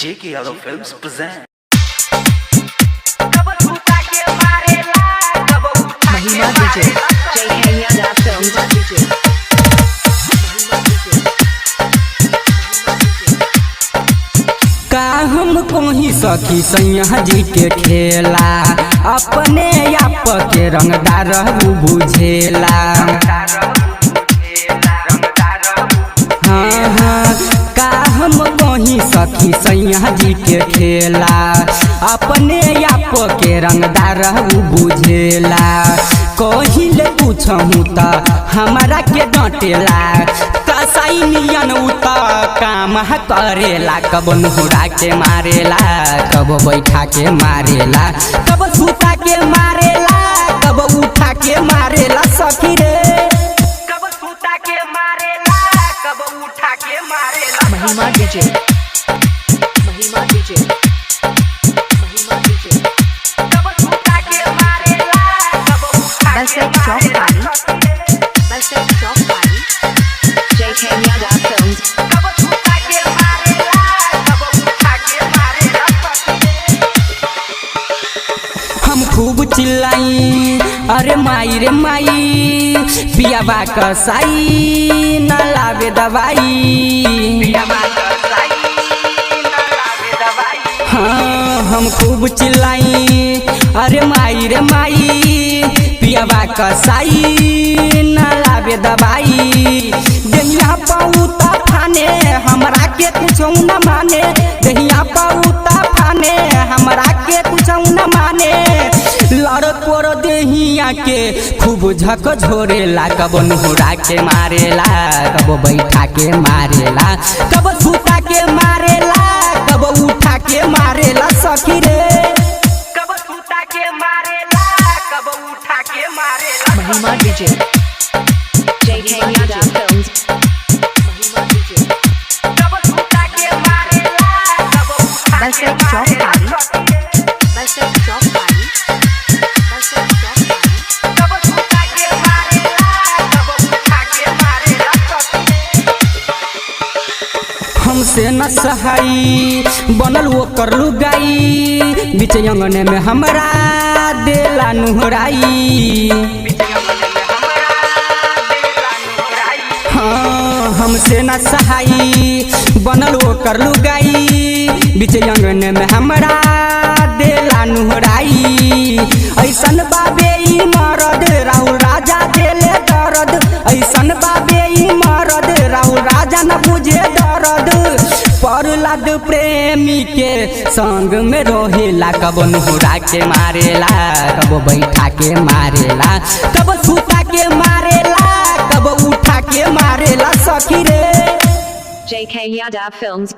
J.K. Yadav Films present. Mahima DJ. JK Yadav Films. Mahima DJ. का हम कोही सखी सैया जी के खेला अपने आप के रंगदार बुझेला। हाँ हाँ, का हम कोही सखी सैया जी के खेला अपने आप के रंगदार बुझेला। कहिले पूछहूँ त हमारा के डांटेला, कसाई नियन उ त काम करेला। कब नुहुरा के मारेला, कब बैठा के मारेला, कब सुता के मारेला, कब उठा के मारेला सखी रे। कब सूता के मारेला, कब उठा के मारेला। Mahima DJ. Mahima DJ. Mahima DJ. कब सूता के मारेला, कब उठा के Balsek Chowk मारेला। Pali. Balsek Chowk Pali. JK Yadav Films. कब सूता के मारेला, कब उठा के मारेला। हम खूब चिल्लाई अरे माई रे माई, पियाबा कसाई न लावे दवाई। हाँ, हम खूब चिल्लाई अरे माई रे माई, पियाबा कसाई न लावे दवाई। दहिया पौता फाने हमरा के कुछ न माने, दहिया पौता फाने हमरा के कुछ न माने। लड़ पोर देहिया के खूब झक झोरेला, कब नुहुरा के मारेला, कब बैठा के मारेला, कब सुता के मारेला, कब उठा के मारेला सखी रे। कब सूता के मारेला, कब उठा के मारेला। Mahima DJ. JK Yadav Films. Mahima DJ. कब सूता के मारेला, कब उठा के Balsek Chowk मारेला। Pali. Balsek Chowk Pali. Balsek Chowk Pali. कब सूता के मारेला, कब उठा के मारेला। हमसे न सहाई बनल वो कर लुगाई, बीच अंगने में हमरा देला नुहराई। हाँ, हमसे न सहाई बनल वो कर लुगाई, बीच अंगने में हमरा देला नुहराई। ऐसन बाबे ई मरद राहुल राजा देले दर्द, ऐसन बाबे ई मरद राहुल राजा न बुझे दर्द। प्रहलाद प्रेमी के संग में रोहेला, कब नुहुरा के मारेला, कब बैठा के मारेला, कब सुता के मारेला, कब उठा के मारेला सखी रे। JK Yadav Films.